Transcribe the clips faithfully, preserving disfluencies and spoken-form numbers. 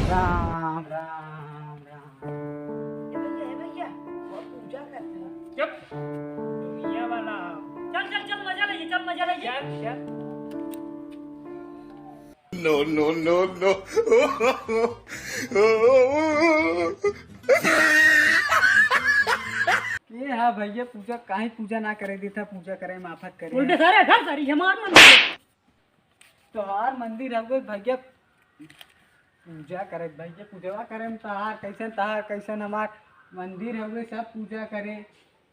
राम, राम, राम। ए भैया, ए भैया, वो पूजा करते हैं। चुप। दुनिया वाला। चल, चल, चल, मजा लेंगे, चल, मजा लेंगे। चल, चल। No, no, no, no। ये हाँ भैया, पूजा काहे पूजा ना करे देता, पूजा करे, माफत करे। उल्टे सारे घर सारी हमार मंदिर। तोहार मंदिर हवे भैया, पूजा करे भैया, पूजवा करे में तोहार कैसन, तोहार कैसन, हमार मंदिर हवे, सब पूजा करे।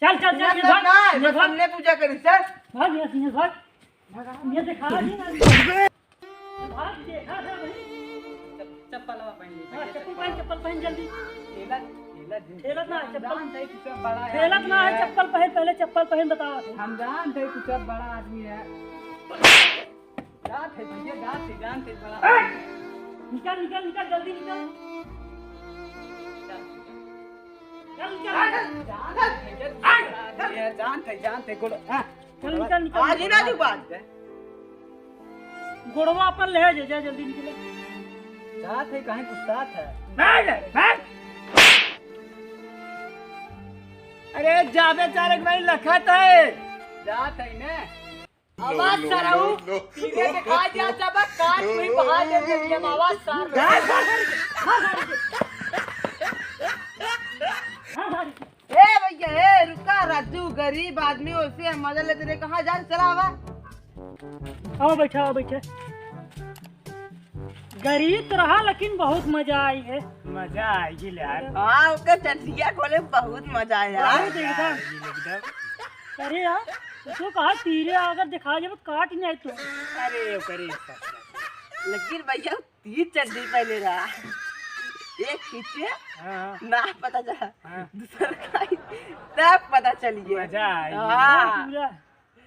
चल, चल, चल, ना, ये ना, भाग, ना, ये बस भाग। हमने पूजा करी, चल। भाग, ये, ये भाग। ये दिखा दी ना। भाग, देखा था भाई। चप-, चप्पलवा पहन ले, हाँ, भैया, चप्पल चप्पल। पहन, चप्पल पहन जल्दी। ठेला, ठेला दे। ठेला ना, चप्पल। जान दे, तू सब बड़ा ठेला आदमी ना है, है। चप्पल पहन, पहले चप्पल पहन, बताओ। हम जान दे, तू सब बड़ा आदमी है। जात है भैया, जात है, जान दे, बड़ा आदमी। निकल, निकल, निकल, जल्दी निकल। चल, चल। जान है, जान है, गोड़, हाँ। चल, निकल, निकल। आज ही ना जो बात है। गोड़वा पर ले जा, जा, जल्दी निकले। साथ है, कहीं कुछ साथ है। भाग, भाग। अरे, जाबे चारे के भाई लखत है। जात है ने। आवाज नो, नो, सराऊ, नो, नो। पीले दिखा दिया जब काट कोई बहा दे दे, जब आवाज सर। ए भैया, ए रुका राजू, गरीब आदमी ओसे मजा लेते रहे, कहाँ जान चला आवा? आओ बैठा, आओ बैठा। गरीब तो रहा लेकिन बहुत मजा आई है। मजा आएगी ले यार। हाँ, ओकर चटिया खोले बहुत मजा आया। अरे देखा। मजा आएगी एकदम। अरे यार, तो कहा तीरे अगर दिखा जब काट नहीं तो। अरे ओकरे सब। लेकिन भैया तीन चड्डी पहले रहा। एक खींचे, हाँ, हाँ। ना पता चला। हाँ। दूसर खाई, तब पता चलिए। मजा आई। हाँ। पूरा।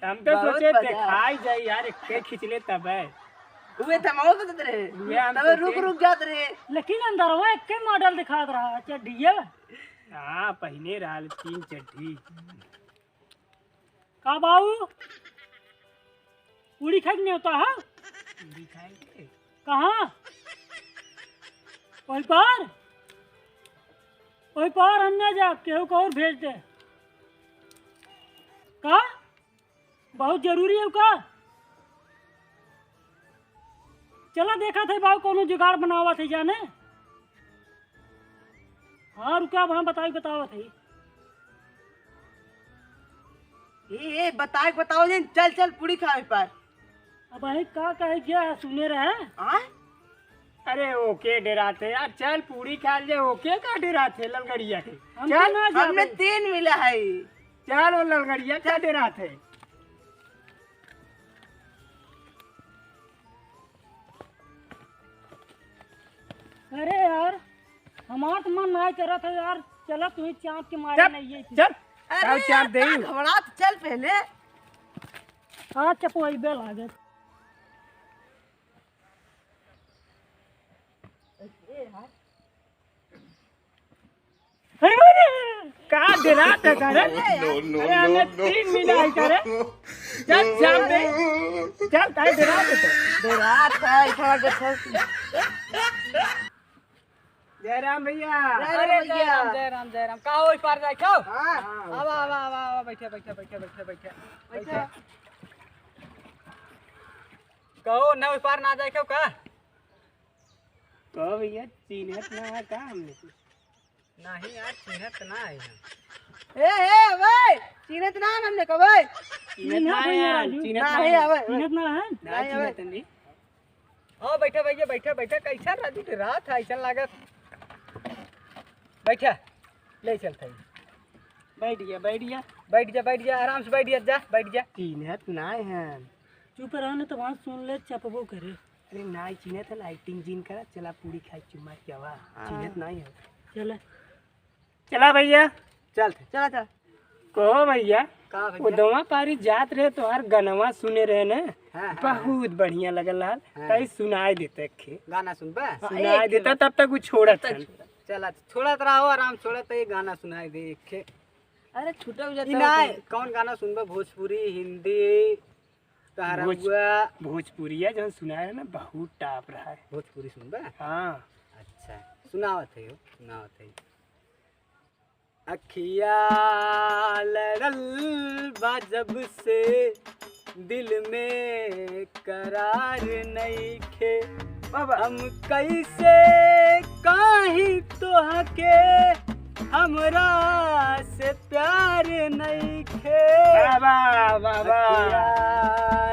हम तो बहुत सोचे मजा। दिखाई जाई यार, एक खींच ले तब है। उहे तो हम बतत रहे। उहे हम तब रुक सोचे। रुक जात रहे। लेकिन अंदरवा एक के मॉडल दिखात रहा, चड्डिया। हाँ, पहिने रहल तीन चड्डी। का बाऊ? पूड़ी खाए के नेवता है? पूड़ी खाए के? कहाँ? वही पार? वही पार हम ना जाब, केहू को और भेज दे। का? बहुत जरूरी है का? चला देखा थे बाबू, कोनो जुगाड़ बनावा थे जाने। हाँ, रुका, अब हम बताई, बतावा थे। ए, ए, बताए, बताओ जिन, चल, चल, पूड़ी खावे पर। अब अही का कहे गया है, सुने रहे? आय? अरे, ओके डेरात है यार, चल, पूड़ी खा ले, ओके का डेरात है, ललगड़िया के? हम चल, तो ना जाबे। हमने तीन मिला है। चल, वो ललगड़िया का डेरात है। अरे यार, हमार तो मन नाहीं करत है यार, चला तू ही चाँप के मारे चल, नहीं है। चल, अरे आओ चाँप यार, देई। का घबरात, चल पहले। हाँ, चपवाई बे लागत। अरे यार, का डेरात है का रे? No, no, अरे, हमने no, no। तीन मिला है का रे? चल, चाँप दे। चल, काहे डेरात है तो? डेरात है, थोड़ा देखो। जय राम भैया। जय राम अरे, जय भैया। राम, जय राम, जय राम। का हो, इस पार जाए, खाओ? हाँ। आवा, आवा, आवा, आवा, बैठे, बैठे, बैठे, बैठे, बैठे। बैठे। बैठे। कहो, न उस पार ना जाए, खाओ का? कहो भैया, चीन्हत ना है का हमने? नहीं यार, चीन्हत ना है हम। ए, ए, ओए, चीन्हत ना है हमने का, ओए। चीन्हत ना है यार, राजू। चीन्हत ना है। चीन्हत ना है? ना, नहीं, चीन्हत ओए। नहीं। हाँ, बैठा भैया, बैठा, बैठा। कैसा राजू के रात है, ऐसा लागत। बैठा, ले चलते हैं। बैठ गया, बैठ गया। बैठ जा, बैठ जा, आराम से बैठ जा, जा, बैठ जा। चीन्हत ना है। चुप रहो ना, तो वहाँ सुन ले, चपबो करे। अरे नाई चिन्हत है, लाइटिंग जिन करा, चला पूड़ी खाई चुम्मा के आवा, हाँ। चिन्हत नाई है। चला। चला भैया। चल, चला, चला। कहो भैया, का भैया? वो दवा पारी जात रहे तो हर गनवा सुने रहे न, हाँ, हाँ, बहुत बढ़िया लगल हाल, हाँ। तई सुनाई देते खे। गाना सुनबा? सुनाई देता, तब तक वो छोड़त हन। चला, छोड़त रहो, आराम छोड़त, ये गाना सुनाई दे खे। अरे छूटा हो जाता है। कौन गाना सुनबा? भोजपुरी, हिंदी? तहरा भोज-, हुआ। भोजपुरिया जौन सुनाए है ना, बहुत टॉप रहा है। भोजपुरी सुनबा? हाँ। अच्छा। सुनावत है हो, सुनावत है। अखिया लड़ल बा जब से, दिल में करार नइखे। वाह, वाह। हम कैसे कहीं तोहके, हमरा से प्यार नइखे। वाह, वाह, वाह, वाह। अखिया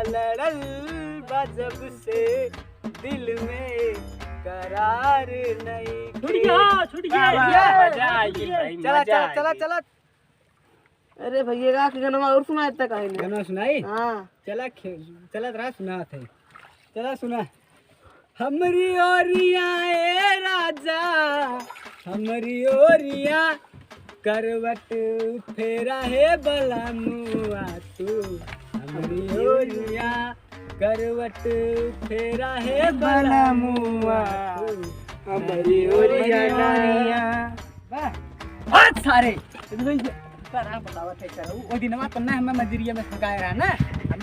लड़ल बा जब से, दिल में करार नइखे। छूट गया, छूट गया। वाह, वाह, वाह, मजा आ गया भाई, चला, मजा चला, आ चला, गया। चला। अरे भैया, का के गनवा और सुनाए तक आए नहीं। गनवा सुनाई? हाँ। चला खे-, चलत रहा, सुनात है। चला सुना। हमरी ओरिया ए राजा, हमरी ओरिया, करवट फेरा हे बलमुआ तू, हमरी ओरिया, करवट फेरा हे बलमुआ तू, हमरी ओरिया। वाह। हट सारे। तो भाई, का राम बतावत है, करो। ओ दिनवा तो ना हमें मजरिया में फंसाए रहा ना। हम,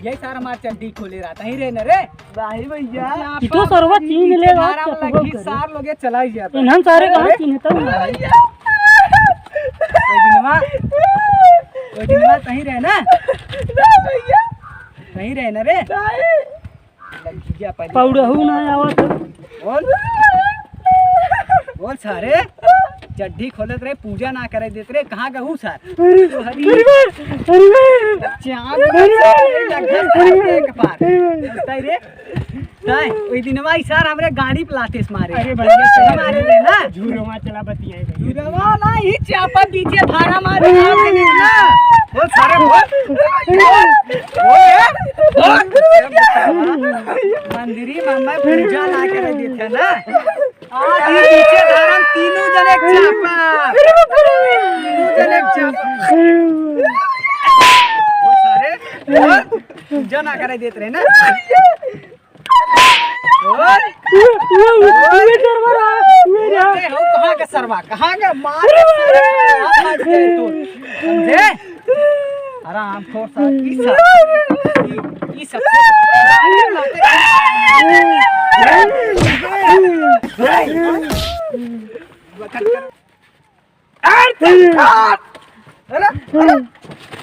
यही सारा हमार चड्डी खोले रहा था, ही रे न रे। भाई भैया। इतो सरवा चीन ले रहा धारा था, वाला तो की बोल सार लोगे चला ही जाता। इन्हन सारे कहाँ अरे। चीन था? भैया। ओ दिनवा, ओ दिनवा कहीं रहे ना? ना भैया। कहीं रहे ना रे? नहीं। लड़किया पहले पौड़हू ना आवत है। बोल। बोल सारे, चड्डी खोलत रहे, पूजा ना करे देत रहे, कहाँ गहू सार? अरे, अरे, अरे, अरे, चाँद अरे, अरे, अरे, एक बार। अरे, अरे। तै रे, तै, ओई दिनवा ई सार हमरे गाड़ी पे लाते से मारे। अरे भैया, मारे रे ना। झूरवा चला बतियाए भैया। झूरवा ना, ही चापा पीछे धारा मारे, मारे रे ना। बोल सारे, बोल। बोल, बोल, बोल। मंदिरी मामा पूजा ना करे देते ना। आज ही पीछे धारा तीनों जने चापा। तीनों जने चापा। बोल सारे, बोल। पूजा ना करे देत रहे ना। ओए। ओए, ओए, ओए, सरवा, ओए, ओए, ओए, कहाँ के सरवा? कहाँ के मार? समझे? आराम खोर सा, ई सब, ई, ई सब। अरे, अरे, अरे,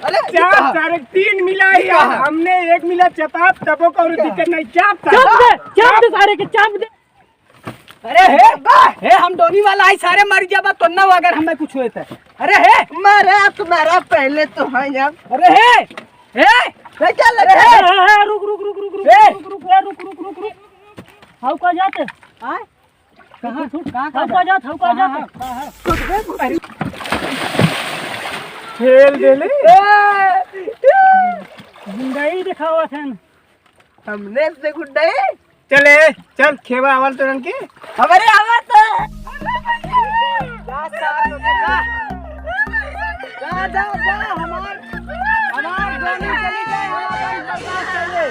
अरे, चाप सारे तीन मिला है यार, हमने एक मिला चपाप, तबो का और दिक्कत नहीं, चाप सारे। चाप दे, चाप दे सारे के, चाप दे। अरे हे, हे, हम डोनी वाला आई, सारे मर गया बा, तो ना अगर हमें कुछ होए तो। अरे हे। मारा तुम्हारा पहले तो है यार। अरे हे, हे। अरे हे। हे, हे, रुक, रुक, रुक, रुक, रुक, रुक, रुक, रुक, रुक। हाउ का जाते? हाँ? कहाँ? कहाँ, कहाँ, कहाँ जात, कहाँ जात? कहाँ, कहाँ? खेल देले। गुंडाई दिखावत हन। हमने से गुंडाई? चले, चल, खेवा आवल तोरन के। हमारे आवत। जा, जा, जा। जा, जा, जा, हमार, हमार डोनी चली गए, हमार डोनी बर्दाश्त कर ले।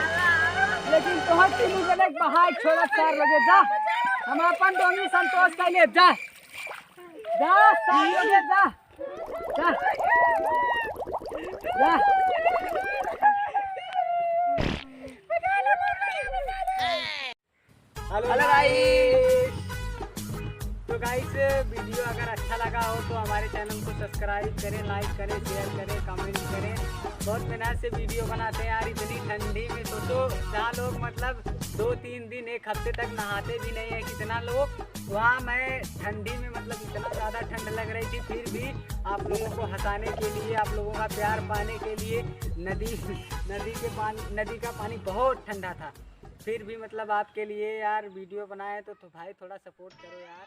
लेकिन तोहर तीनों जने के बहाय छोड़त सार लगे, जा। हम अपन डोनी संतोष कर ले, जा। जा, सार लगे, जा। जा। जा। Hello guys, तो guys, video अगर अच्छा लगा हो तो हमारे channel को subscribe करें, like करें, share करें, comment करें। बहुत मेहनत से video बनाते हैं यार, इतनी ठंडी में सोचो, जहाँ लोग मतलब दो तीन दिन, एक हफ्ते तक नहाते भी नहीं है कितना लोग, वहाँ मैं ठंडी में मतलब इतना ज़्यादा ठंड लग रही थी, फिर भी आप लोगों को हंसाने के लिए, आप लोगों का प्यार पाने के लिए नदी, नदी के पानी, नदी का पानी बहुत ठंडा था। फिर भी मतलब आपके लिए यार video बनाए तो, तो भाई थोड़ा support करो यार।